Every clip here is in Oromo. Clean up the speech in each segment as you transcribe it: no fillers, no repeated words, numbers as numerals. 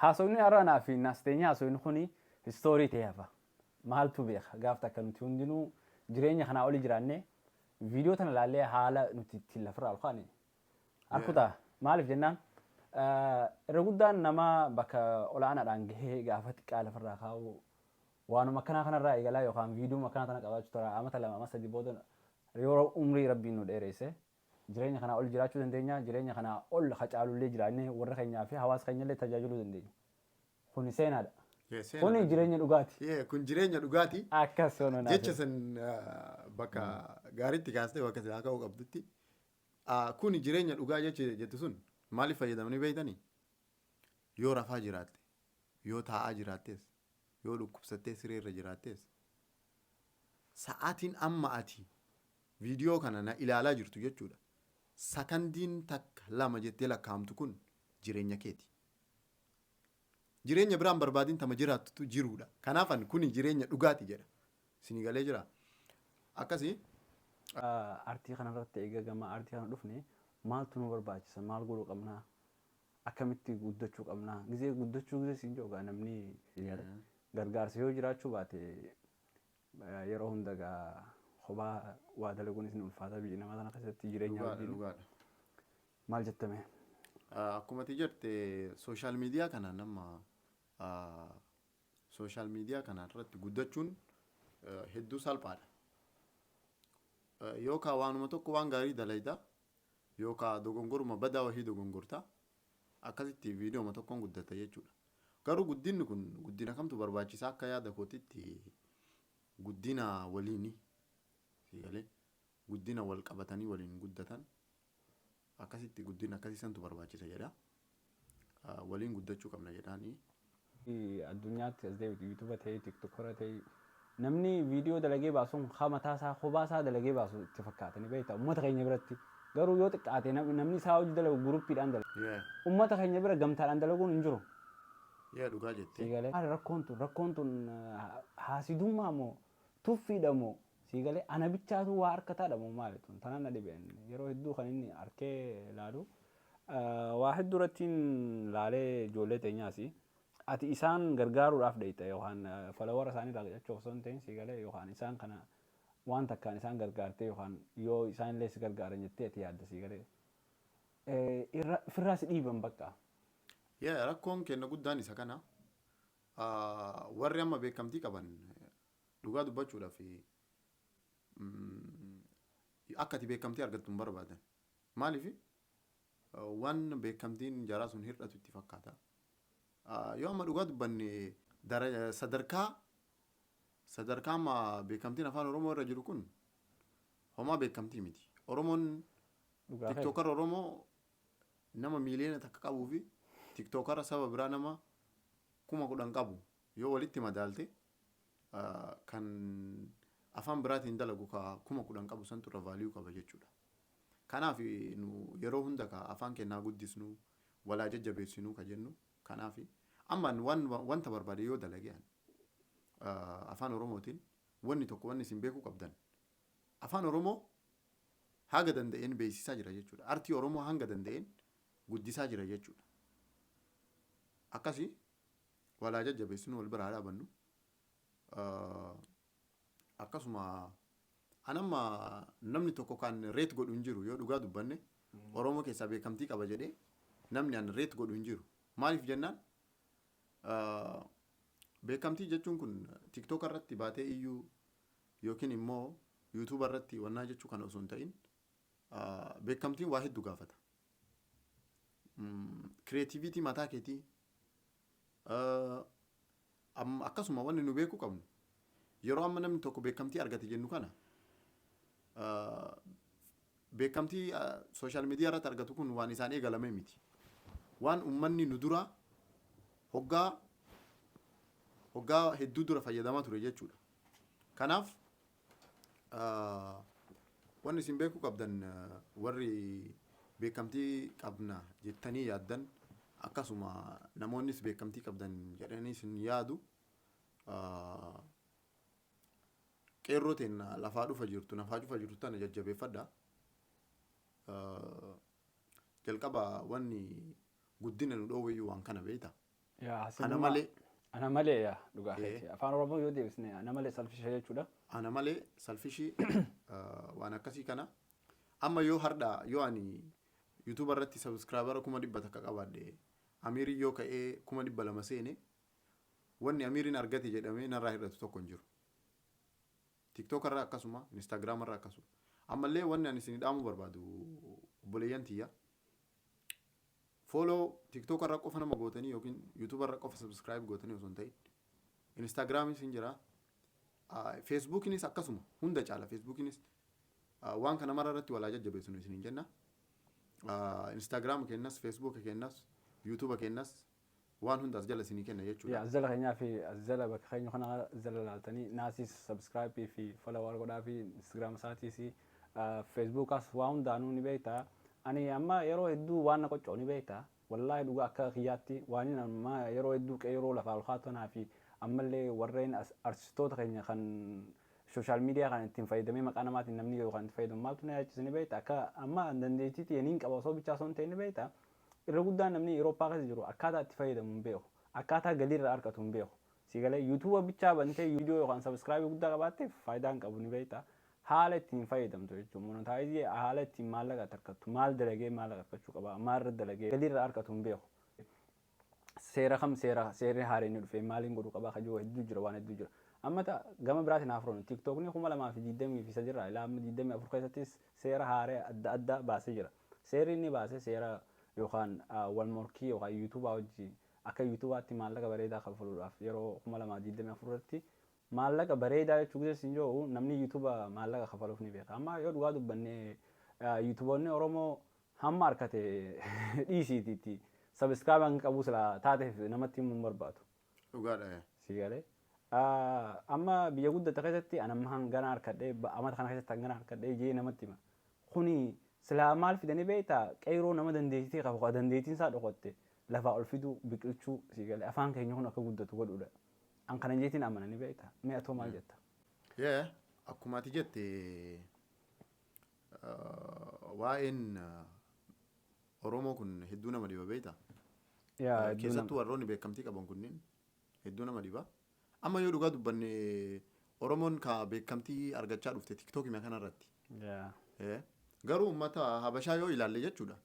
Haasofni har'a anaa fi naas teenyee haasofni kuni history ta'ee hafa. Maaltu beeka, gaaf takka nuti hundinuu jireenya kanaa oli jiraannee viidiyoo tana laallee haala nuti ittiin lafarraa ol kaane arku ta'a. Maaliif jennaan, irra guddaan nama bakka olaanaadhaan gahee gaafa xiqqaa lafarraa kaa'u waanuma akkanaa kanarraa eegalaa yookaan viidiyoo akkanaa tana qabaachuu ta'a. Amata 2, amata 3 booda yeroo umrii Rabbiin nu dheeresse jireenya kanaa ol jiraachuu dandeenya, jireenya kanaa ol hacaalullee jiraannee warra keenyaa fi hawaasa keenyallee tajaajiluu dandeenya. Kuni seenaadha. Yeah, seenaadha. Kuni jireenya dhugaati. Yeah, kun jireenya dhugaati. Akkas sono naaf. Jecha san bakka gaariitti kaastee bakka silaa ka'uu qabdutti. Kuni jireenya dhugaa jechi jettu sun maaliif fayyadamanii beektanii? Yoo rafaa jiraatte, yoo taa'aa jiraattees, yoo dhukkubsattee siree irra jiraattees, sa'aatiin amma ati viidiyoo kana na ilaalaa jirtu jechuudha. Sakandiin takka lama jettee lakkaa'amtu kun jireenya keeti. Jireenya biraan barbaadin, tama jiraattutu jiruudha. Kanaaf ani kuni jireenya dhugaati jedha. Isinii galee jira. Akkasii. Artii kanarratti eega gama artii kana dhufne maaltu nu barbaachisa? Maal godhuu qabnaa? Akkamitti guddachuu qabnaa? Gizee guddachuu gizee siin joogaa namni gargaarsa yoo jiraachuu baate yeroo hunda gaa kophaa waa dalaguunis ni ulfaata biyya namaa tana keessatti jireenya wajjin. Dhugaadha. Maal jettame? Akkuma ati jette, social media kana nama social media kana irratti guddachuun hedduu salphaadha. Yookaan waanuma tokko waan gaarii dalayda, yookaan dogongoruma badaa wahii dogongorta, akkasitti viidiyooma tokkoon guddata jechuudha. Garuu guddinni kun guddina kamtu barbaachisaa? Akka yaada kootitti guddina waliini, siigalee, guddina wal qabatanii waliin guddatan, akkasitti guddina akkasii santu barbaachisa jedha. Waliin guddachuu qabna jedhaanii. Addunyaatti as deebitu, YouTube ta'ee, TikTokera ta'ee, namni viidiyoo dalagee baasuun haa mataa isaa kophaa isaa dalagee baasu itti fakkaata, ni beekta, uummata keenya biratti. Garuu yoo xiqqaate namni isaa hojii dalagu groupiidhaan dalaga. Uummata keenya bira gamtaadhaan dalaguun hin jiru. Yaa, dhugaa jettee. Siigalee, maali rakkoon tun? Rakkoon tun haasidummaa moo tuffiidha moo, siigalee, ana bichaatu waa harkataadha moo maali tun? Tanaan na dhibeen yeroo hedduu kan inni arkee ilaalu waa hedduu irrattiin laalee ijoollee teenyaasi. Ati isaan gargaaruudhaaf dheeyxa yookaan follower isaanii irraa qicachuu osoo hin ta'in, siigalee, yookaan isaan kana waan takkaan isaan gargaartee yookaan yoo isaan illee si gargaaran jettee ati yaadda, siigalee, ofirraa si dhiiban bakka. Yaa, rakkoon keenya guddaan isa kana. Warri amma beekamtii qaban, dhugaa dubbachuudhaaf, akka ati beekamtii argattu hin barbaadan. Maaliif? Waan beekamtiin jaraa sun hir'atu itti fakkaata. Yoo amma dhugaa dubbanne, sadarkaa amma beekamtiin Afaan Oromoo irra jiru kun homaa beekamtii miti. Oromoon TikTokera Oromoo nama miiliyoona 1 qabuu fi TikTokera saba biraa nama 10,000 qabu yoo walitti madaalte, kan afaan biraatiin dalagu ka 10,000 qabu santu irra value qaba jechuudha. Kanaaf nu yeroo hunda ka afaan keenyaa guddisnu, walaa jajjabeessinuu ka jennu kanaaf. Amma waan wanta barbaade yoo dalage Afaan Oromootiin, wanni tokko wanni isin beekuu qabdan, Afaan Oromoo haga danda'een beeksisaa jira jechuudha. Artii Oromoo hanga danda'een guddisaa jira jechuudha. Akkasii walaa jajjabeessinu, wal biraa dhaabannu. Akkasuma anamma namni tokko kan rate godhu hin jiru. Yoo dhugaa dubbanne, Oromoo keessaa beekamtii qaba jedhee namni an rate godhu hin jiru. Maaliif jennaan, beekamtii jechuun kun TikTok irratti baatee iyyuu yookiin immoo YouTube irratti wannaa jechuu kana osoo hin ta'in, beekamtiin waa hedduu gaafata. Creativity mataa keetii. Akkasuma wanni nu beekuu qabnu, yeroo amma namni tokko beekamtii argate jennu kana, beekamtii social media irratti argatu kun waan isaan eegalame miti. Waan uummanni nu dura hoggaa hoggaa hedduu dura fayyadamaa ture jechuudha. Kanaaf wanni isin beekuu qabdan, warri beekamtii qabna jettanii yaaddan, akkasuma namoonnis beekamtii qabdan jedhanii isin yaadu, qeerroo teenna lafaa dhufa jirtu, nafaa dhufa jirtu tana jajjabeeffadha. Jalqaba wanni guddina nu dhoowweyyuu waan kana beekta. Yaa Ana hasidummaa. malee. Ana malee, yaa, dhugaa Ee. keeti. Afaan Oromoo yoo deebisne ana malee selfish jechuudha. Ana malee selfish, waan akkasii kana. Amma yoo hardha yoo ani YouTube irratti subscriber 100,000 qabaadhe, Amiiriin yoo ka'ee 200,000 seene, wanni Amiiriin argate jedhamee narraa hir'atu tokko hin jiru. TikTok irraa akkasuma, Instagram irraa akkasuma. Ammallee wanni ani isin dhaamuu barbaadu, obboleeyyan tiyya, follow TikTok irraa qofa nama gootanii yookiin YouTube irraa qofa subscribe gootanii osoo hin ta'in, Instagramis hin jira, Facebookinis akkasuma, hunda caala Facebookinis. Waan kana mara irratti walaa jajjabeessinu isiniin jenna. Instagram kennas, Facebook kennas, YouTube kennas, waan hunda as jala isinii kenna jechuudha. Yaa, as jala keenyaa fi as jala bakka keenya kana as jala laaltanii naasiis subscribe fi follow godhaa fi Instagram isaatiis, Facebookas, waa hundaanuu ni beekta. Ani amma yeroo hedduu waan na qoccoo ni beekta. Wallaahi dhugaa akka kiyyaatti waan inni amma yeroo hedduu qeeroo lafaa ol kaatanaa fi ammallee warreen artistoota keenya kan social media kan ittiin fayyadamee maqaa namaatiin namni yookaan itti fayyadamu maaltu na yaachise ni beekta. Akka amma dandeettii tiyya niin qaba osoo bichaa osoo hin ta'in ni beekta. Irra guddaan namni Eurooppaa keessa jiru akkaataa itti fayyadamu hin beeku. Akkaataa galii irraa argatu hin beeku. Si galee YouTube bichaa bantee viidiyoo yookaan subscribe guddaa qabaatteef faayidaa hin qabu ni beekta. Haala ittiin fayyadamtu jechuun monetize, haala ittiin maallaqa itti argattu, maal dalagee maallaqa argachuu qaba, maal irra dalagee galii irraa argatu hin beeku. Seera kam, seera seerri haareen ni dhufe maaliin godhuu qaba kajoo hedduu jira, waan hedduu jira. Amma gama biraatiin haa fudhannu, TikTokni 2023 irraa ilaa amma 24 keessattis seera haaree adda addaa baasee jira. Seerri inni baase seera yookaan wal morkii yookaan YouTubaa wajjin akka YouTubaatti maallaqa bareedaa kaffaluudhaaf yeroo 2024 irratti maallaqa bareedaa jechuu gisee sin jiru namni YouTuba maallaqa kaffaluuf ni beeka. Amma yoo dhugaa dubbannee YouTuboonni Oromoo hamma harkate dhiisiitiitti subscribe hanga qabu silaa taateef namatti himuu hin barbaadu. Dhugaadha. Si galee. Amma biyya guddate keessatti ani amma hangana harkadhee, amata kana keessatti hangana harkadhee jee namatti hima. Kuni silaa maal fidanii beektaa, qeeroo nama dandeettii qabu ka dandeettiin isaa dhokatte lafaa ol fiduu, biqilchuu, si galee afaan keenya kun akka guddatu godhuudha. An kana jeetiin amana ni beektaa. Mee atoo maal jetta? Yee, akkuma ati jette, waa'een Oromoo kun hedduu nama dhiba, beektaa? Yaa, hedduu Keessattuu warroonni beekamtii qaban kunniin hedduu nama dhiba. Amma yoo dhugaa dubbanne Oromoon ka beekamtii argachaa dhufte TikTokii kanarratti. Garuu uummata Habashaa yoo ilaalle jechuudha,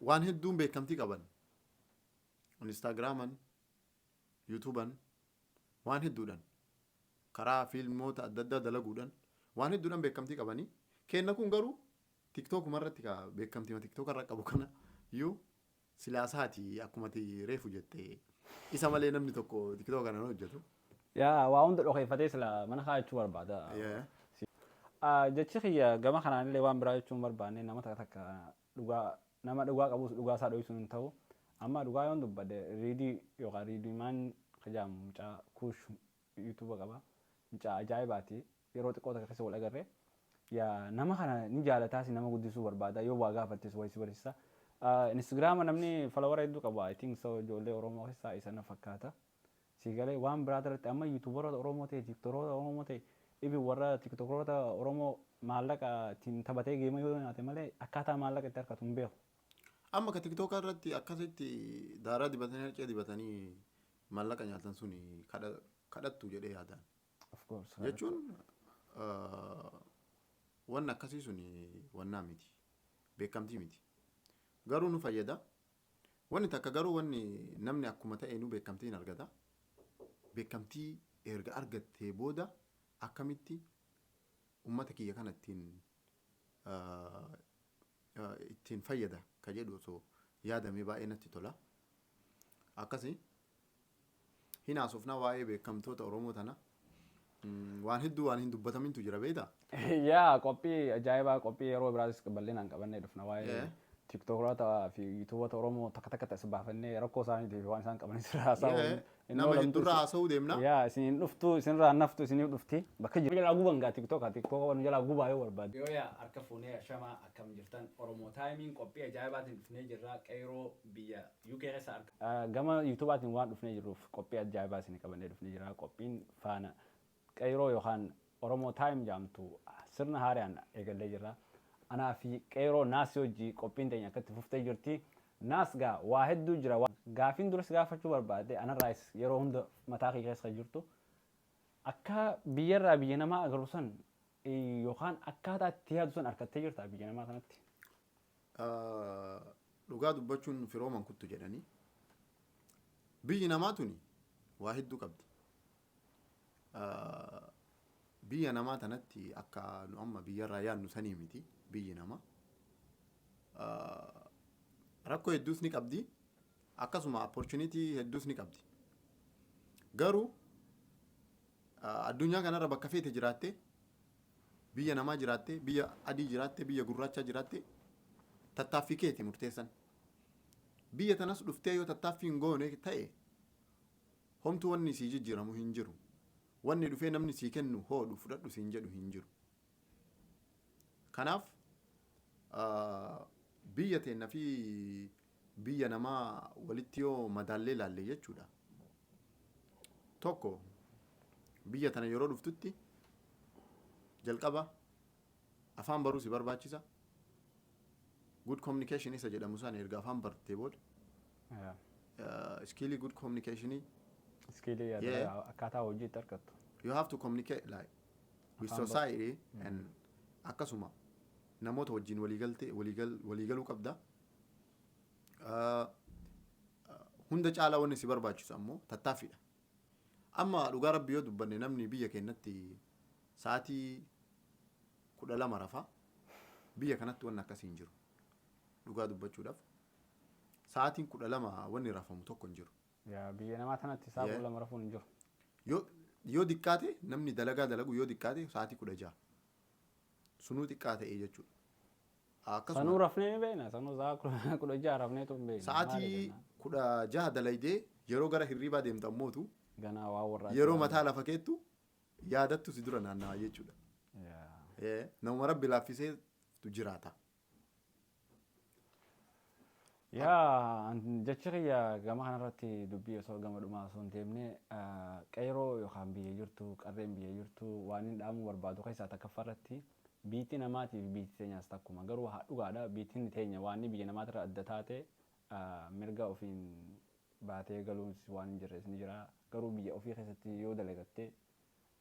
waan hedduun beekamtii qaban. Instagraman, YouTuban, waan hedduudhaan, karaa fiilmoota adda addaa dalaguudhaan waan hedduudhaan beekamtii qabanii. Kenna kun garuu TikTokuma irratti ka beekamtii TikTok irra qabu kana iyyuu silaasaati, akkuma ati reefu jette, isa malee namni tokko TikTok kana hin hojjetu. Yaa, waa hunda dhokeeffatee sila mana kaa'achuu barbaada. Jechi kiyya gama kanaan illee waan biraa jechuun barbaanne, nama takka takka dhugaa, nama dhugaa qabus dhugaa isaa dho'isuun hin ta'u. Amma dhugaa yoon dubbadhe, Riidii yookaan Riidiimaan jedhamu mucaa Kuush YouTuba qaba. Mucaa ajaa'ibaati. Yeroo xiqqoo takka keessa wal agarre. Yaa, nama kana ni jaalataas, nama guddisuu barbaada, yoo waa gaafattes wayii si barsiisa. Instagrama namni follower hedduu qaba. I think so ijoollee Oromoo keessaa isa na fakkaata. Si galee, waan biraa irratti amma YouTuberoota Oromoo ta'e, TikTokeroota Oromoo ta'e, ibi warra TikTokeroota Oromoo maallaqa ittiin taphatee geema yoo nyaate malee akkaataa maallaqa itti argatu hin beeku. Amma ka TikTok irratti akkasitti daaraa dibatanii, harcee dibatanii maallaqa nyaatan suni kadhattu jedhee yaadaan. Of course. Jechuun wanni akkasii suni wannaa miti. Beekamtii miti. Garuu nu fayyada. Wanni takka garuu wanni namni akkuma ta'e nu beekamtii hin argata. Beekamtii erga argattee booda akkamitti ummata kiyya kana ittiin fayyada ka jedhu osoo yaadamee baay'ee natti tola. Akkasi hin haasofnaa waa'ee beekamtoota Oromoo tana. Waan hedduu waan hin dubbatamintu jira, beektaa? Yaa, qophii ajaa'ibaa, qophii yeroo biraatis bal'inaan qabannee dhufna waa'ee TikTokeroota fi YouTubeoota Oromoo takka takka as baafannee rakkoo isaaniitii fi waan isaan qabanis irraa haasa'uu. Nama hedduurraa haasa'uu deemna. Yaa, isin dhuftu, isinirraa naftu, isiniif dhufti. Bakka jiru jalaa guban gaa TikToka TikToka nu jalaa gubaa yoo barbaade. Yoo yaa, harka fuunee, ashamaa, akkam jirtan? Oromoo Timeiin qophii ajaa'ibaatiin dhufnee jirra, qeeroo biyya UK keessa arga. Gama YouTubaatiin waan dhufnee jirruuf qophii ajaa'ibaa isin qabannee dhufnee jirra. Qophiin faana qeeroo yookaan Oromoo Time jedhamtu sirna haaraan eegallee jirra. Anaa fi qeeroo naasii hojii qophiin teenya akkatti fuftee jirti. Naas gaa waa hedduu jira. Gaafiin duras gaafachuu barbaade, anarraayis yeroo hunda mataa kee keessa jirtu, akka biyyarraa biyya namaa agarru san yookaan akkaataa itti yaadu san harkattee jirta biyya namaa kanatti? Dhugaa dubbachuun firooman kuttu jedhanii, biyyi namaa tuni waa hedduu qabdi. Biyya namaa tanatti akka nu amma biyyarraa yaadnu sanii miti biyyi namaa. Rakkoo hedduus ni qabdi. Akkasuma opportunity hedduus ni qabdi. Garuu addunyaa kanarra bakka feete jiraatte, biyya namaa jiraatte, biyya adii jiraatte, biyya gurraachaa jiraatte, tattaaffii keeti murteessan. Biyya tanas dhuftee yoo tattaaffii hin goone ta'e, homtuu wanni sii jijjiiramu hin jiru. Wanni dhufee namni sii kennu hoodhu fudhadhu siin jedhu hin jiru. Kanaaf biyya teenna fi biyya namaa walitti yoo madaallee ilaalle jechuudha. Tokko, biyya tana yeroo dhuftutti jalqaba afaan baruu si barbaachisa. Good communication isa jedhamu sana erga afaan bartee booda skillii good communicationii. Skillii akkaataa hojii itti argattu. You have to communicate like with society and akkasuma namoota wajjin waliigaltee waliigaluu qabda. Hunda caalaa wanni si barbaachisu ammoo tattaaffiidha. Amma dhugaa Rabbi yoo dubbanne, namni biyya keenyatti sa'aatii 12 rafa. Biyya kanatti wanni akkasii hin jiru. Dhugaa dubbachuudhaaf sa'aatiin 12 wanni rafamu tokko hin jiru. Yaa, biyya namaa tanatti sa'a 12 rafuun hin jiru. Yoo xiqqaate, namni dalagaa dalagu yoo xiqqaate sa'aatii 16. Sunuu xiqqaa ta'ee jechuudha. Akkasuma Sanuu rafnee ni beekna. Sanuu sa'a 16 rafneetu hin beekna. Sa'aatii 16 dalaydee yeroo gara hirribaa deemtu ammootu Ganaa waa warraa. yeroo mataa lafa keettu yaadattu si dura naanna'a jechuudha. Nama Rabbi laaffisee jiraata. Yaa, jechi kiyya gama kanarratti dubbii osoo gama dhumaa osoo hin deemne, qeeroo yookaan biyya jirtu, qarreen biyya jirtu, waan inni dhaamuu barbaadu keessaa takkaffaa irratti, biitti namaatiif biitti teenyaas takkuma, garuu haa dhugaadha, biittiin teenya waan inni biyya namaatirra adda taate mirga ofiin baatee galuun waan hin jirres ni jira. Garuu biyya ofii keessatti yoo dalagatte,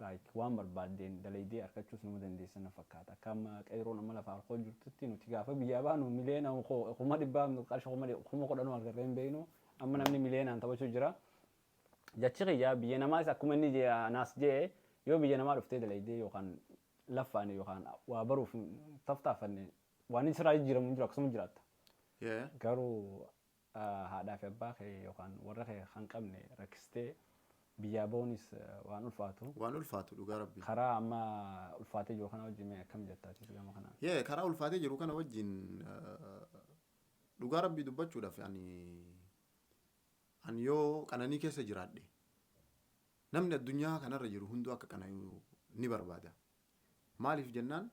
like waan barbaaddeen dalaydee argachuus nama dandeessan na fakkaata. Akka amma qeeroon amma lafa harkoo jirtutti, nuti gaafa biyyaa baanu miliyoona 100,000, qarshii 10,000 argarree hin beeknu. Amma namni miliyoonaan taphachuu jira. Jechi kiyya, biyya namaas akkuma inni naas jee, yoo biyya namaa dhuftee dalaydee yookaan laffaane yookaan waa baruuf taftaafanne, waan inni sirraa jijjiiramu hin jiru, akkasuma jiraatta. Garuu haadhaa fi abbaa kee yookaan warra kee kan qabne rakkistee biyyaa bahuunis waan ulfaatu. Waan ulfaatu, dhugaa Rabbi. Karaa amma ulfaatee jiru kana wajjin mee akkam jettaatis gama kanaan? Yee, karaa ulfaatee jiru kana wajjin, dhugaa Rabbii dubbachuudhaaf, ani yoo qananii keessa jiraadhe, namni addunyaa kanarra jiru hunduu akka qanani'u ni barbaada. Maaliif jennaan,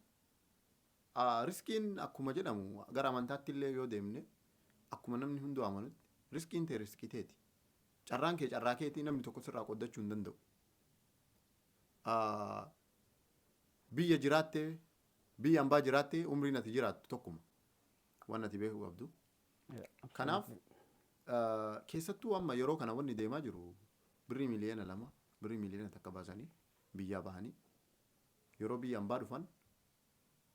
riskiin akkuma jedhamu, gara amantaatti illee yoo deemne, akkuma namni hunduu amanutti, riskiin ta'e riskii teeti. Carraan kee carraa keetii, namni tokko sirraa qooddachuu hin danda'u. Biyya jiraattee, biyya ambaa jiraattee, umriin ati jiraattu tokkuma. Waan ati beekuu qabdu. Kanaaf keessattuu amma yeroo kana wanni deemaa jiru, birrii miliyoona 2, birrii miliyoona 1 baasanii biyyaa bahanii yeroo biyya ambaa dhufan,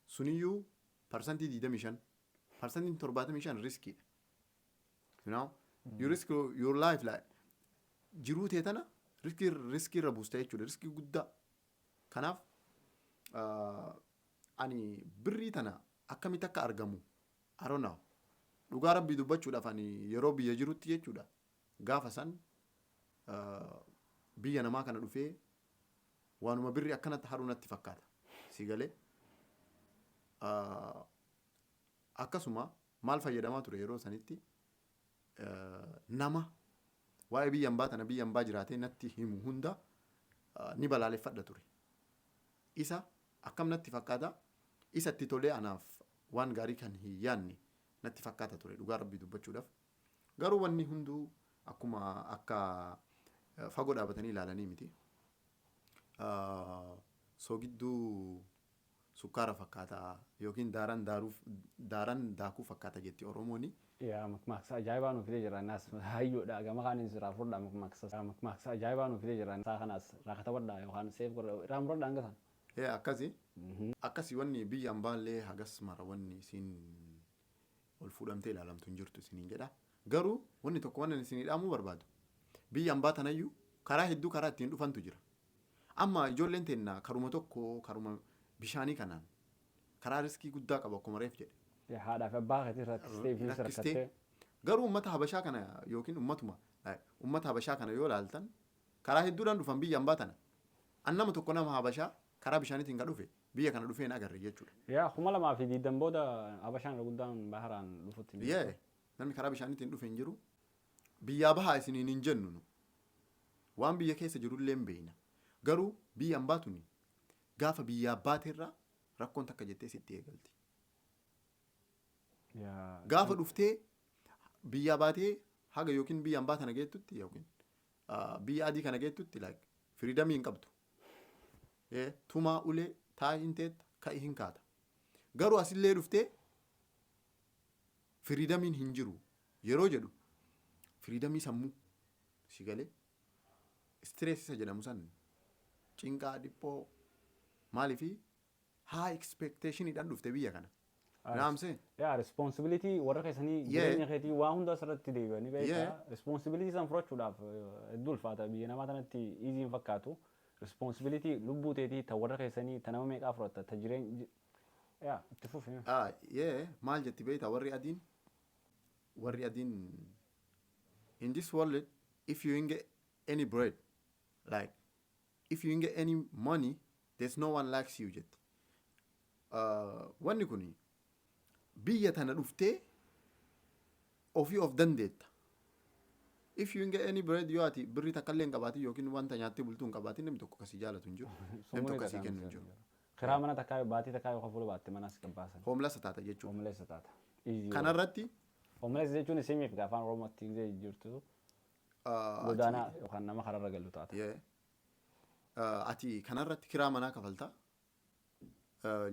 suniyyuu 25%, 75% riskiidha. You risk your life, like jiruu tee tana riskii irra buusta jechuudha, riskii guddaa. Kanaaf ani birrii tana akkamitti akka argamu I don't know. Dhugaa Rabbii dubbachuudhaaf, ani yeroo biyya jirutti jechuudha, gaafa san biyya namaa kana dhufee waanuma birri akkanatti haruu natti fakkaata. Si galee? Akkasuma maal fayyadamaa ture yeroo sanitti, nama waa'ee biyya ambaa tana, biyya ambaa jiraatee natti himu hunda ni balaaleffadha ture. Isa akkam natti fakkaata, isa itti tolee anaaf waan gaarii kan hin yaadne natti fakkaata ture, dhugaa Rabbii dubbachuudhaaf. Garuu wanni hunduu akkuma akka fagoo dhaabatanii ilaalanii miti. Soogidduu Sukkaara fakkaata yookiin daaran daaruuf daaran daakuu fakkaata jetti Oromooni. Yaa, makmaaksa ajaa'ibaa nuuf fidee jira. Naas hayyoodha. Gama kaaniin siraa fudhaa makmaaksa. Makmaaksa ajaa'ibaa nuuf fidee jira. Isaa kanaas irraa katabadhaa yookaan save godhaa, irraa muradhaa hanga sana. Ee, akkasi. Akkasi wanni biyya ambaallee hagas mara wanni isiin ol fuudhamtee ilaalamtu hin jirtu isiniin jedha. Garuu wanni tokko wanni ani isinii dhaamuu barbaadu, biyya ambaa tanayyuu karaa hedduu karaa ittiin dhufantu jira. Amma ijoolleen teenna karuma tokko, karuma bishaanii kanaan, karaa risk guddaa qabu akkuma reef jedhe. Haadhaa fi abbaa keetii rakkistee fi rakkistee rakkattee. Garuu ummata Habashaa kana yookiin ummatuma ummata Habashaa kana yoo ilaaltan, karaa hedduudhaan dhufan biyya ambaa tana. An nama tokko, nama Habashaa karaa bishaaniitiin kan dhufe biyya kana dhufee hin agarre jechuudha. Yaa, 2020 booda Habashaan irra guddaan baharaan dhufutti hin jirtu. Yee, namni karaa bishaaniitiin dhufe hin jiru. Biyyaa bahaa isiniin hin jennu nu. Waan biyya keessa jirullee hin beekna. Garuu biyya ambaa tuni gaafa biyyaa baateerraa rakkoon takka jettee sitti eegalti. Gaafa dhuftee biyyaa baatee haga yookiin biyya ambaa tana geettutti yookiin biyya adii kana geettutti, like, freedom hin qabdu. Tumaa ulee taa'i hin teetta, ka'i hin kaata. Garuu asillee dhuftee freedomiin hin jiru yeroo jedhu, freedom sammuu si galee, stress isa jedhamu san, cinqaa, dhiphoo, maaliifi high expectationiidhaan dhufte biyya kana. Naamsee. Yaa, responsibility warra keessanii, jireenya keetii, waa hunda asirratti deebi'anii beekaa. Responsibility san fudhachuudhaaf hedduu ulfaata. Biyya namaa tanatti easy hin fakkaatu. Responsibility lubbuu teetii, ta warra keessanii, ta nama meeqaa fudhatta, ta jireenya. Yaa, itti fufi. Ah, yeah, maal jetti beektaa warri adiin? "In this world, if you ain't get any bread, like, if you ain't get any money, there's no one likes you," jetti. Wanni kun biyya tana dhuftee ofii of dandeetta. If you ain't get any bread, yoo ati birrii takka illee hin qabaatin yookiin wanta nyaattee bultuu hin qabaatin, namni tokko kasii jaalatu hin jiru. Namni tokko kasii kennu hin jiru. Kiraa mana takkaa baatii takkaa yoo fuula baatte manas qabbaasan. Homeless taata jechuudha. Homeless taata. Kanarratti Homeless jechuun isimiif afaan Oromootti jirtu godaanaa yookaan nama kararra galu taata. Yeah. Ati kanarratti kiraa manaa kafaltaa,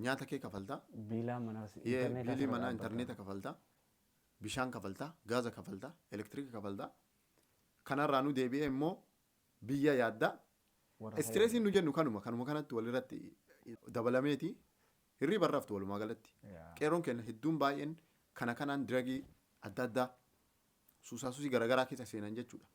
nyaata kee kafaltaa, Biilaa manaa. Yeah, biilii manaa, intarneeta kafaltaa, bishaan kafaltaa, gaaza kafaltaa, elektiriika kafaltaa. Kanarraa nu deebi'ee immoo biyya yaaddaa. Stressiin nu jennu kanuma kanatti walirratti dabalameeti hirriba raftu walumaa galatti. Qeerroon keenya hedduun baay'een kana kanaan drug adda addaa, suusaa suusii garaagaraa keessa seenan jechuudha.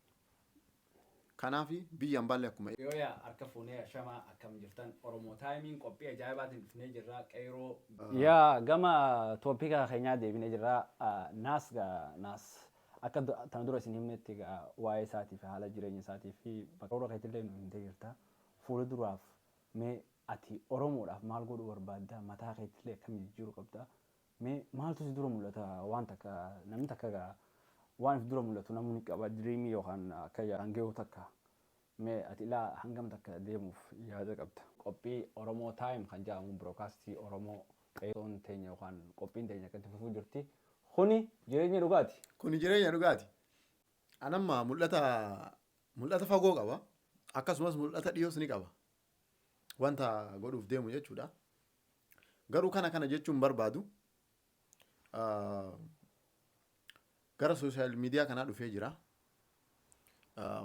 Kanaaf biyya ambaallee akkuma Yoo yaa, harka fuunee, ashamaa, akkam jirtan? Oromoo Timeiin qophii ajaa'ibaatiin dhufnee jirra, qeerroo. Yaa, gama topic keenyaa deebinee jirra. Naas gaa, naas akka tana dura isin himnetti gaa, waa'ee isaatii fi haala jireenya isaatii fi bakka warra keetillee nu himtee jirta. Fuula duraaf mee ati Oromoodhaaf maal godhuu barbaadda? Mataa keetillee akkam jijjiiruu qabda? Mee maaltu si dura mul'ata? Waan takka namni takka gaa waan if dura mul'atu namni qaba, dream yookaan akka hanga'u takka. Mee ati ilaa hangam takka deemuuf yaada qabda? Qophii Oromoo Time kan jedhamu, broadcast Oromoo, qeerroon teenya yookaan qophiin teenya akkatti fufuu jirti. Kuni jireenya dhugaati. Kuni jireenya dhugaati. Anamma mul'ata fagoo qaba. Akkasumas mul'ata dhiyoos ni qaba. Wanta godhuuf deemu jechuudha. Garuu kana jechuun barbaadu, gara social media kanaa dhufee jira.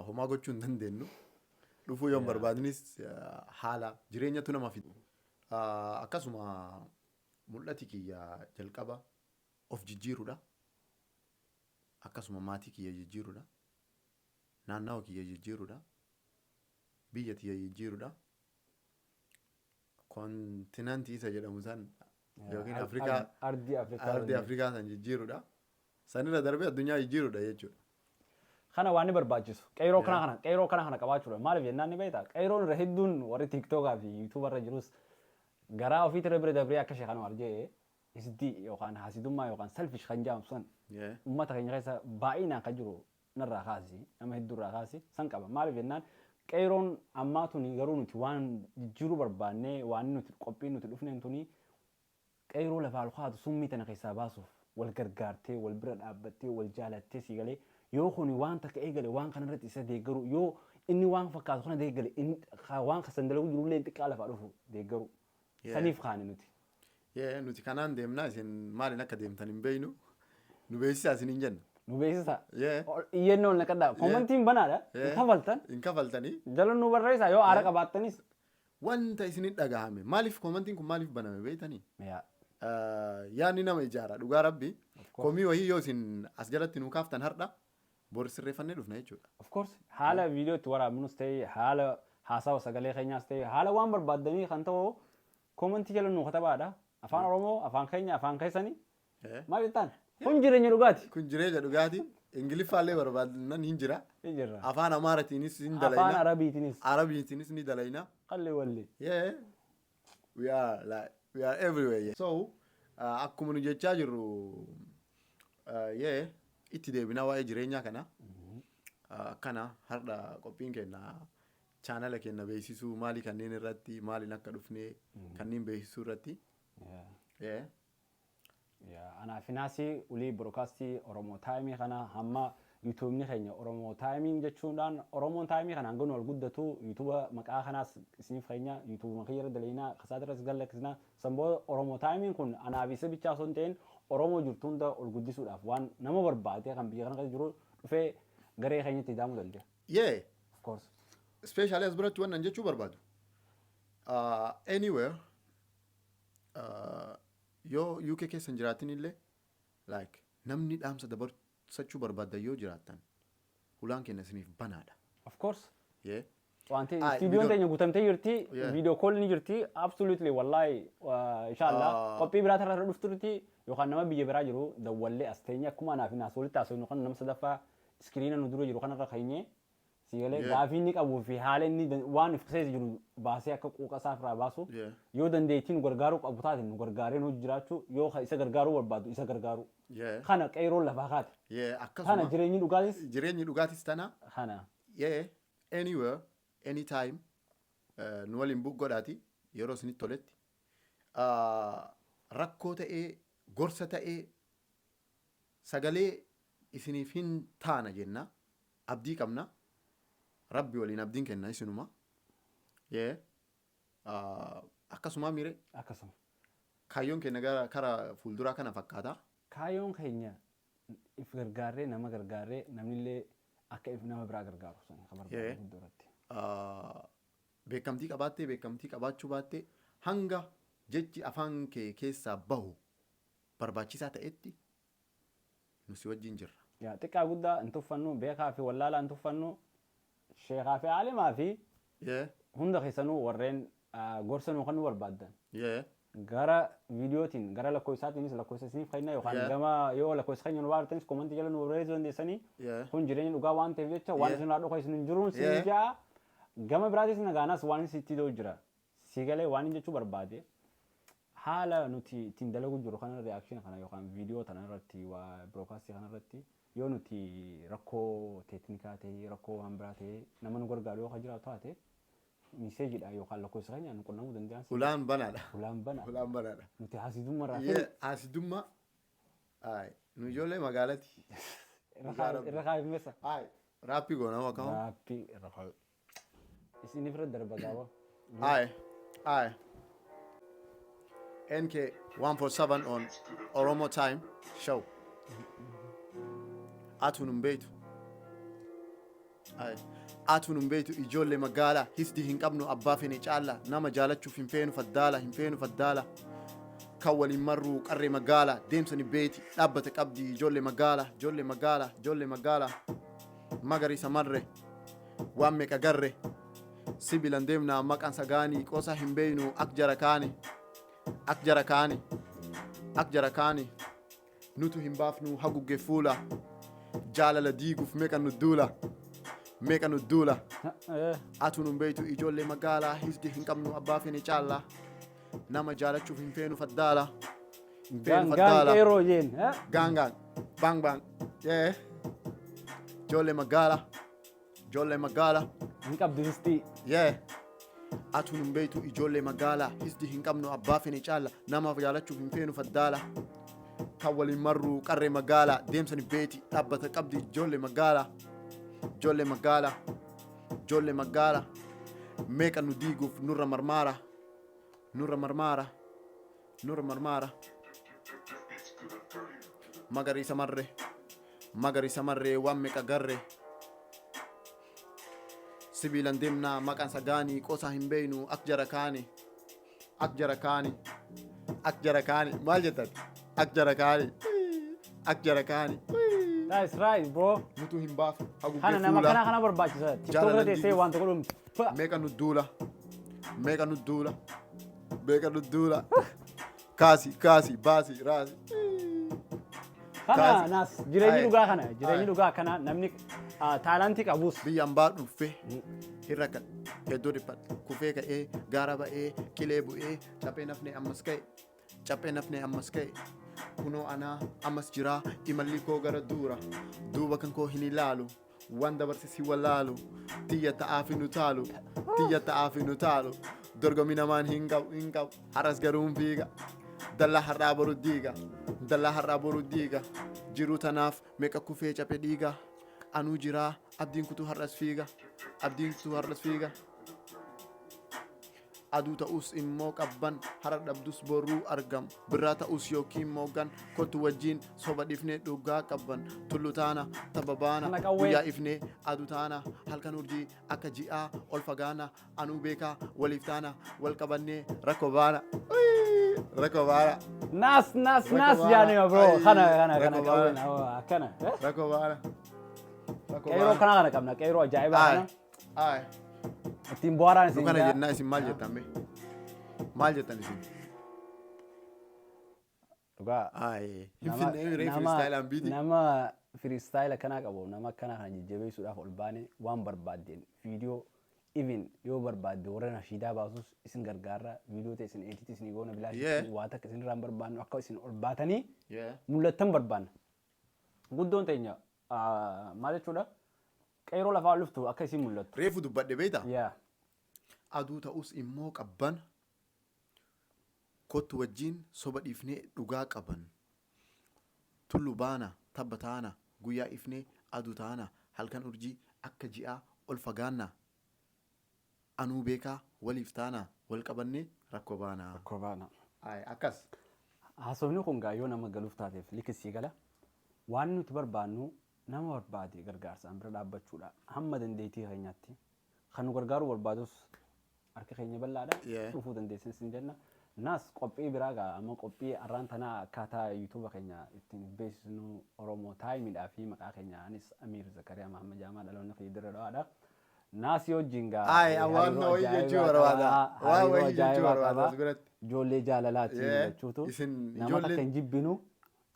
Homaa gochuu hin dandeenyu. Dhufuu yoon barbaadnis haala jireenyatu nama fidu. Akkasuma mul'ati kiyya jalqaba of jijjiiruudha. Akkasuma maatii kiyya jijjiiruudha. Naannawa kiyya jijjiiruudha. Biyya tiyya jijjiiruudha. Continent isa jedhamu san yookiin Afrikaa, Ardii Afrikaa. Ardii Afrikaa san jijjiiruudha. Sanirra darbee addunyaa jijjiiruudha jechuudha. Kana waan ni barbaachisu. Qeeroo kana qeeroo kana qabaachuudha. Maaliif jennaan ni beektaa? Qeeroon irra hedduun warri TikTokaa fi YouTuberra jirus garaa ofiitirra bira dabree akka sheekan arjee isdii yookaan hasidummaa yookaan selfish kan jedhamu san uummata keenya keessa baay'inaan kan jiru narraa kaasi, nama hedduurraa kaasi san qaba. Maaliif jennaan, qeeroon ammaa tuni garuu nuti waan jijjiiruu barbaannee, waan nuti qophiin nuti dhufneen tuni, qeeroo lafaa ol kaatu summii tana keessaa baasuuf, wal gargaartee, wal bira dhaabbattee, wal jaalattee, si galee, yoo kuni waan takka eegale waan kanarratti isa deeggaru, yoo inni waan fakkaatu kana deeggale, waan kasan dalagu jirullee xiqqaa lafaa dhufu deeggaru. Saniif kaane nuti. Yeah, nuti kanaan deemnaa, isin maaliin akka deemtan hin beeynu. Nu beeksisaa isin hin jenna. Nu beeksisa. Yeah. Iyyannoo naqadhaa. Commentiin banaadha. Hin kafaltan. Hin kafaltanii. Jala nu barreessaa yoo aara qabaattanis. Wanta isinin dhagahame. Maaliif commentiin kun maaliif baname beeytanii? Yaa. Yaadni nama ijaara, dhugaa rabbi. Of course. Komii wayii yoo isin as jalatti nu kaaftan, har'a bor sirreeffannee dhufna jechuudha. Of course, haala viidiyoo itti waraabnus ta'e, haala haasawa sagalee keenyaas ta'e, haala waan barbaaddanii kan ta'u commentii jala nu katabaadha. Afaan Oromoo, afaan keenya, afaan keessanii. Maal jettaan? Kun jireenya dhugaati. Kun jireenya dhugaati. Ingiliffaallee barbaadan hin jira. Ni jirra. Afaan Amaaratiinis hin Afaan dalayna. Arabiitiinis. Arabiitiinis ni dalayna. Qalli walli. Yeah. We are like we are everywhere. Yeah. So akkuma nu jechaa jirru, yeah, itti deebinaa waa'ee jireenyaa kana. Akkana har'a qophiin keenya channela keenya beeksisuu, maali kanneen irratti, maaliin akka dhufne kanneen beeksisuu irratti. Yeah. Anaa finaasii ulii broadcastii Oromoo Timeii kana hamma YouTubeni keenya Oromoo Timeiin jechuudhaan, Oromoon Timeii kana hanga nu ol guddatu YouTubea maqaa kanaas isiniif keenya, YouTubuma kiyya irra dalaynaa, kasaatirras gallakkisnaa. San booda Oromoo Timeiin kun anaa fi isa bichaa osoo hin ta'in Oromoo jirtu hunda ol guddisuudhaaf waan nama barbaade kan biyya kana keessa jiru dhufee garee keenyatti ida'amuu danda'a. Of course. Especially as biratti wannan jechuu barbaadu. Anywhere yoo UK keessa hin jiraatin illee, like namni dhaamsa dabarsachuu barbaaddan yoo jiraattan, hulaan keenya isiniif banaadha. Of course. Wanti Ah, istuudiyoon teenya guutamtee jirti, video call ni jirti, absolutely, wallahi, inshallah qophii biraa irra dhuftutti yookaan nama biyya biraa jiru dawwallee as teenya akkuma anaa fi naas walitti haasofnu kan nama sadaffaa screena nu dura jiru kanarra keenyee si galee gaafii inni qabuu fi haala inni waan if keessa jiru baasee akka quuqa isaa irraa baasu, yoo dandeettii nu gargaaruu qabu taate nu gargaaree nu jiraachuu, yoo isa gargaaruu barbaadu isa gargaaruu, kana qeeroon lafaa kaate, kana Akkasuma jireenyi dhugaatis jireenyi dhugaatis tana. Kana. Yeah. Anywhere, anytime nu waliin book godhaati yeroo isinitti toletti. Rakkoo ta'ee, gorsa ta'ee, sagalee isiniif hin taana jenna. Abdii qabna. Rabbi waliin abdiin kenna isinuma. Yeah. Akkasuma mire Akkasuma. Kaayyoon keenya gara kara fuulduraa kana fakkaata. Kaayyoon keenya if gargaarree, nama gargaarree, namnillee akka if nama biraa gargaaru sun kan barbaadu guddoo irratti. Beekamtii qabaattee, beekamtii qabaachuu baattee, hanga jechi afaan kee keessaa bahu barbaachisaa ta'etti nu si wajjin jirra. Yaa xiqqaa guddaa hin tuffannu, beekaa fi wallaalaa hin tuffannu, sheekaa fi aalimaa fi hunda keessanuu warreen gorsa nuu kennuu barbaaddan. Gara viidiyootiin, gara lakkoofsaatiinis lakkoofsa isiniif kenna yookaan gama yoo lakkoofsa keenya nu baartanis commentii jala nu barreessuu dandeessanii. Kun jireenya dhugaa waan ta'eef jecha waan isin irraa dhufa isin hin jiruun sin ja'a. Gama biraatis nagaanas waan sitti ta'u jira. Si galee waan hin jechuu barbaade, haala nuti ittiin dalagu jiru kana, reaction kana yookaan viidiyoo tana irratti, waa broadcastii kana irratti yoo nuti rakkoo teeknikaa ta'e, rakkoo waan biraa ta'e, nama nu gargaaru yoo ka jiraatu taate, messageiidhaan yookaan lakkoofsa keenyaan nu qunnamuu danda'an. Ulaan banaadha. Ulaan bana. Ulaan banaadha. Nuti hasidummaa irraa Hasidummaa. Ayi, nu ijoollee magaalati. Irra kaayif. Ayi, rapii goona akkama. Rapii irra kaayu. Isinif irra darba gaaba. Ayi, ayi. NK 147 on Oromo Time Show. Atuun hin beektu. Ayi. Atuun hin beektu ijoollee magaalaa hisdii hin qabnu, abbaa feene caala, nama jaalachuuf hin feenu faddaala, hin feenu faddaala. Kan waliin marruu qarree magaalaa deemsa ni beeti, dhaabbata qabdi ijoollee magaalaa, ijoollee magaalaa, ijoollee magaalaa. Magariisa marre waan meeqa garre sibilan deemnaa, maqaan sagaanii qosa hin beeynu, ak jara kaani, ak jara kaani, ak jara kaani. Nutu hin baafnu haguugge fuula, jaalala diiguuf meeqa nu duula, meeqa nu duula. Atuun hin beeytu ijoollee magaalaa hisdi hin qabnu, abbaa feene caala, nama jaalachuuf hin feenu faddaala, hin feenu Gang gang. Faddaala. Qeeroo jeen. Gang gang, bang bang, yeah. Ijoollee magaalaa, ijoollee magaalaa. Hin qabdu histii. Yeah. Atuun hin beektu ijoollee magaalaa hisdi hin qabnu, abbaa feene caala, nama jaalachuuf hin feenu faddaala. Kan waliin marruu qarree magaalaa deemsa ni beeti, dhaabbata qabdi ijoollee magaalaa, ijoollee magaalaa, ijoollee magaalaa. Meeqa nu diiguuf nurra marmaara, nurra marmaara. Nurra marmaara. Magariisa marre. Magariisa marree waan meeqa garre. Sibiilan deemnaa maqaan sagaanii qosaa hin beeynu ak jara kaani. Ak jara kaani. Ak jara kaani. Maal jettan? Ak jara kaani. Ak jara kaani. That's right, bro. Nutu hin baafu. Kana Haguuggee nama kana fuula. kana barbaachisa. TikTok irra Jaalalan teessee diiguuf. waan tokko dhumtu. Meeqa nu duula. Meeqa nu duula. Meeqa nu duula. Kaasi kaasi baasi raasi. Kana Kaasi. naas jireenyi Aye. dhugaa kana jireenyi Aye. dhugaa kana namni taalantii qabus. Biyya ambaa dhufe hin rakkadhe hedduu dhiphadhe kufee ka'ee gaara ba'ee qilee bu'ee caphee nafne ammas ka'e caphee nafne ammas ka'e kunoo anaa ammas jiraa imalli koo gara duura duuba kan koo hin ilaalu waan dabarse si wallaalu tiyya ta'aaf hin utaalu tiyya ta'aaf hin utaalu dorgommii namaan hin qabu hin qabu har'as garuu hin fiiga dallaa har'aa boru diiga dallaa har'aa boru diiga jiruu tanaaf meeqa kufee caphe dhiiga anuu jiraa abdiin kutuu har'as fiiga abdiin kutuu har'as fiiga aduu ta'us immoo qabban hara dhabdus boruu argam birraa ta'us yookiin mooggan kottu wajjiin soba dhifnee dhugaa qabban tullu taana tabba baana Kana qawwee. guyyaa ifnee aduu taana halkan urjii akka ji'aa ol fagaana anuu beekaa waliif taana wal qabannee rakkoo baana Uyyii, rakkoo baana Naas naas Rakkoo naas baana. jaanima bro. Ayii, Kana kana kana rakkoo baana. qawween akkana. Eh? Rakkoo baana rakkoo Qeeroo baana kana kana qabna qeeroo ajaa'ibaa Aye, kana. aye. Ittiin bohaaraan Nu isin kana jaa. jennaa isin maal jettan mee? Maal jettan isin? Dhugaa. Aye. Hin Nama- finnee ree nama- freestyle aan biiti. Nama freestyle akkanaa qabu nama akkanaa kana jajjabeessuudhaaf ol baane waan barbaaddeen viidiyoo even yoo barbaadde warra nashiidaa baasus isin gargaarra viidiyoo ta'e isin edit isin goona bilaash waa takka isin irraa hin barbaannu akka isin ol baatanii mul'attan barbaanna. Guddoon teenya maal jechuudha qeeroo lafaa ol dhuftu akka isin mul'attu. Reefu dubbadhe beektaa? Yeah. Aduu ta'us immoo qabban kottu wajjin soba dhiifnee dhugaa qaban. Tullu baana tabba taana guyyaa ifnee aduu taana halkan urjii akka ji'aa ol fagaanna anuu beekaa waliif taana wal qabannee rakkoo baana. Rakkoo baana. Aye, akkas. Haasofni kun gaa yoo nama galuuf taateef likisii gala. Waan nuti barbaannu nama barbaade gargaarsaan bira dhaabbachuudha. Hamma dandeettii keenyaatti. Kan nu gargaaruu barbaadus harka keenya bal'aadha. Dhufuu dandeessan sin jenna. Naas qophii biraa gaa amma qophii arraan tanaa akkaataa YouTube keenya ittiin beeksisnu Oromoo Taayimiidhaa fi maqaa keenya anis Amiir Zakariyaa Mahammad Jaamaa dhaloonni kiyya dirra dhawaadha. Naasii wajjin gaa Aye, waan hariiroo wayii jechuu ajaa'ibaa barbaada. qaba. Waan Hariiroo wayii jechuu ajaa'ibaa barbaada qaba. as biratti. Ijoollee jaalalaati jechuutu. Isin Nama ijoolleen takka hin jibbinu.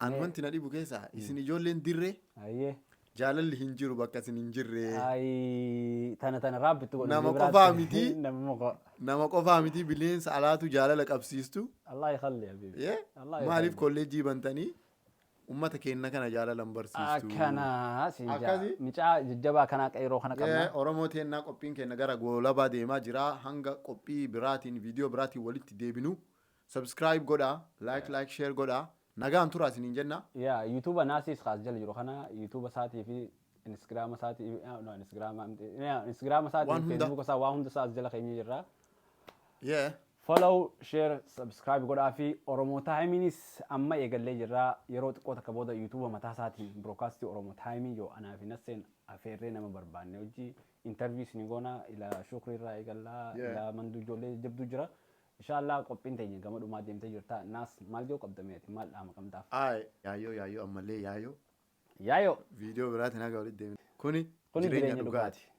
An wanti na dhibu keessaa isin ijoolleen dirree Ayyee. jaalalli hin jiru bakka isin hin jirre. Ayi tana tana raabbitti godhu. Nama biraatti. qofaa miti. Nama qofa. Nama qofaa miti bineensa alaatu jaalala qabsiistu. Allah yakhalli habibi. Yeah. Allah Maaliif yakhalli. kolleejjii bantanii ummata keenya kana jaalala hin barsiistu? Akkana siin jaa. Akkasi. Micaa jajjabaa kanaa qeeroo kana qabna. Yeah, Oromoo teennaa qophiin keenya gara goolabaa deemaa jira. Hanga qophii biraatiin viidiyoo biraatiin walitti deebinu. Subscribe godhaa, like like share godhaa. Nagaan turaa isiniin jenna. Yaa YouTube naasiis kaas jala jiru kana YouTube isaatii fi Instagram isaatii no Instagram Instagram isaatii Waan fi hunda. Facebook isaa waan hunda isaa as jala keenya jirra. Follow, share, subscribe godhaa fi Oromoo Taayimiinis amma eegallee jirra. Yeroo xiqqoo takka booda YouTube mataa isaatiin broadcast Oromoo Taayimii yoo anaa fi Nasseen afeerree nama barbaanne hojii interview isin goona ila Shukrii irraa eegallaa ila manduu ijoollee jabduu jira. Inshallah qophiin teenya gama dhumaa deemtee jirta. Naas maal yoo qabda meeti maal dhaama qabdaaf? Aye, yaayyoo yaayyoo ammallee yaayyoo Yaayoo viidiyoo biraatiin haga walitti deeminu. Kuni kuni jireenya jireenya dhugaati. dhugaati.